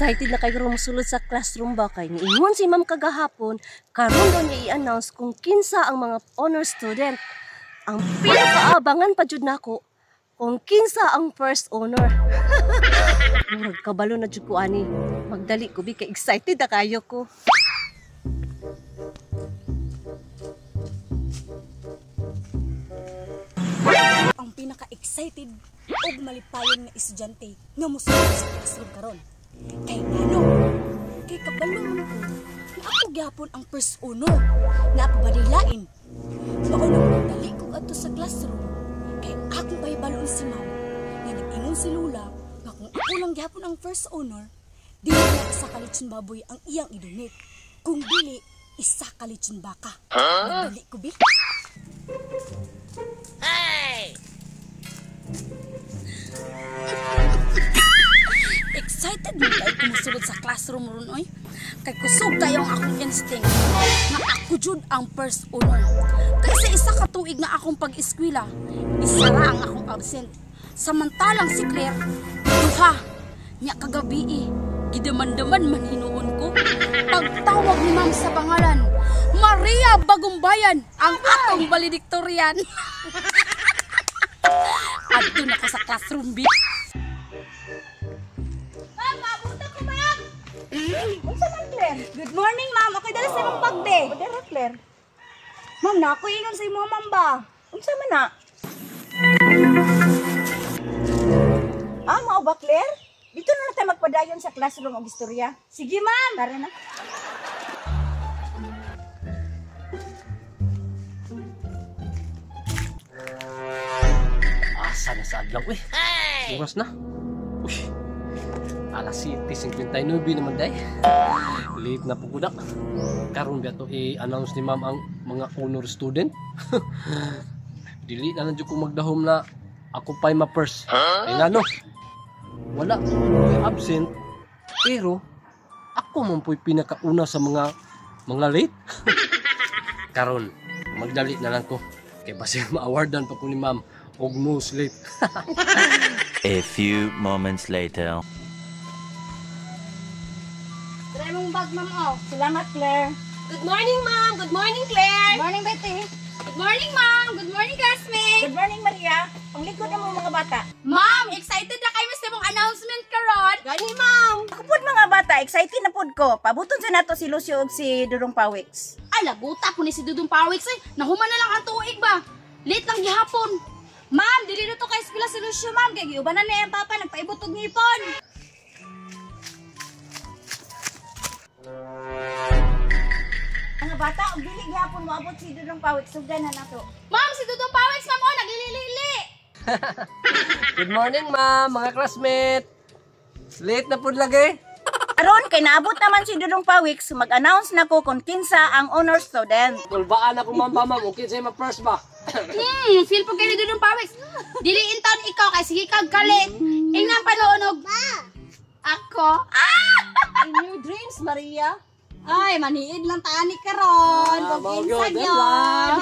Excited na kayo musulod sa classroom ba kay niingon si Ma'am kagahapon, karon daw niya i-announce kung kinsa ang mga honor student. Ang pinakaabangan pa jud nako kung kinsa ang first honor. Murag kabalo na jud ko ani. Magdali ko bi kay excited na kayo ko. Ang pinaka-excited og malipayon nga estudyante nga mosulod sa classroom karon. Kay ngano? Kay kabalo man ko nga ako gyapon ang first honor na pabadilain. Mao nang magdali ko adto sa classroom kay akong pahibalon si ma'am nga nag-ingon si Lola nga kung ako lang gyapon ang first honor, dili na isa ka lechon baboy ang iyang i-donate, kung dili isa ka lechon baka. Magdali ko bi. Excited man kay kumusulod sa classroom ron oy. Kay kusog kayo ang akong instinct nga ako jud ang first honor. Kay sa isa ka tuig nga akong pag-eskwela, isa ra ang akong absent. Samantalang si Claire, duha. Nya kagabi gidaman-daman man hinuon ko. Pagtawag ni ma'am sa pangalan, Maria Bagumbayan, ang atong valedictorian. Adto na ko sa classroom bi. Ma'am, maabutan ko, ma'am! Unsa man, Claire? Good morning, ma'am. Ako'y dala sa imong bagde. Odera, Claire. Ma'am, na ako ingon sa imong ma'am ba? Unsa man na? Ah, mao ba, Claire? Dito na lang tayo magpadayon sa classroom og istorya. Sige, ma'am. Tara na. Asa na sa adlaw eh. Oras na. Uy. Alas 7:59 naman day. Late na po kudak. Karon ba to i-announce ni ma'am ang mga honor student? Dili na lang jud ko magdahom na ako pa'y ma-first. Ay ngano? Wala ko'y absent. Pero ako man po'y pinakauna sa mga late. Karon magdali na lang ko. Kay basin ma-awardan pa ko ni ma'am og most late. A few moments later. Try mong bag, ma'am, oh. Salamat, Claire. Good morning, ma'am. Good morning, Claire. Good morning, Betty. Good morning, ma'am. Good morning, classmate. Good morning, Maria. Panglikod na mo mga bata. Ma'am, excited na kayo sa imong announcement karon. Gani, ma'am. Ako pud mga bata, excited na pud ko. Pabuton sa nato si Lucio ug si Dudong Pawiks. Ay, laguta po ni si Dudong Pawiks eh. Nahuman na lang ang tuig ba? Late lang gihapon. Ma'am, dili na to kay eskwela si Lucio, ma'am. Kay giuban na niya ang papa, nagpaibot og ngipon. Mga bata, og dili gihapon moabot si Dudong Pawiks, sugdan na nato. Ma'am, si Dudong Pawiks, ma'am, oh, naglilili. Good morning, ma'am, mga classmate. Late na pud lagi. Aron kay naabot naman si Dudong Pawiks, mag-announce na ko kung kinsa ang honor student. Kulbaan ako ma'am ba, ma'am. Okay sa'yo ma-first ba? Feel po kayo ni Dudong Pawiks. Dili in town ikaw kay sige kag kalit. Ingnan panuonog. Ako. Ah! In your dreams, Maria. Ay, maniid lang taani karon. Ah, Kung mao kinsa gyud, yun.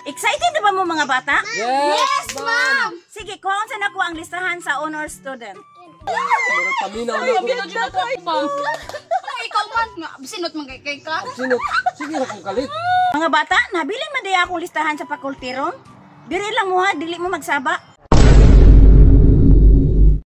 Excited na ba mo mga bata? Yes, Ma'am! Sige, kuhaon sa nako ang listahan sa honor student. Murag paminaw na ko. Ma'am. Ano ikaw man nga sinot man kay ka? Sinot. Sige na kong kalit. Mga bata, nabilin man diya akong listahan sa faculty room. Diri lang mo ha, dili mo magsaba.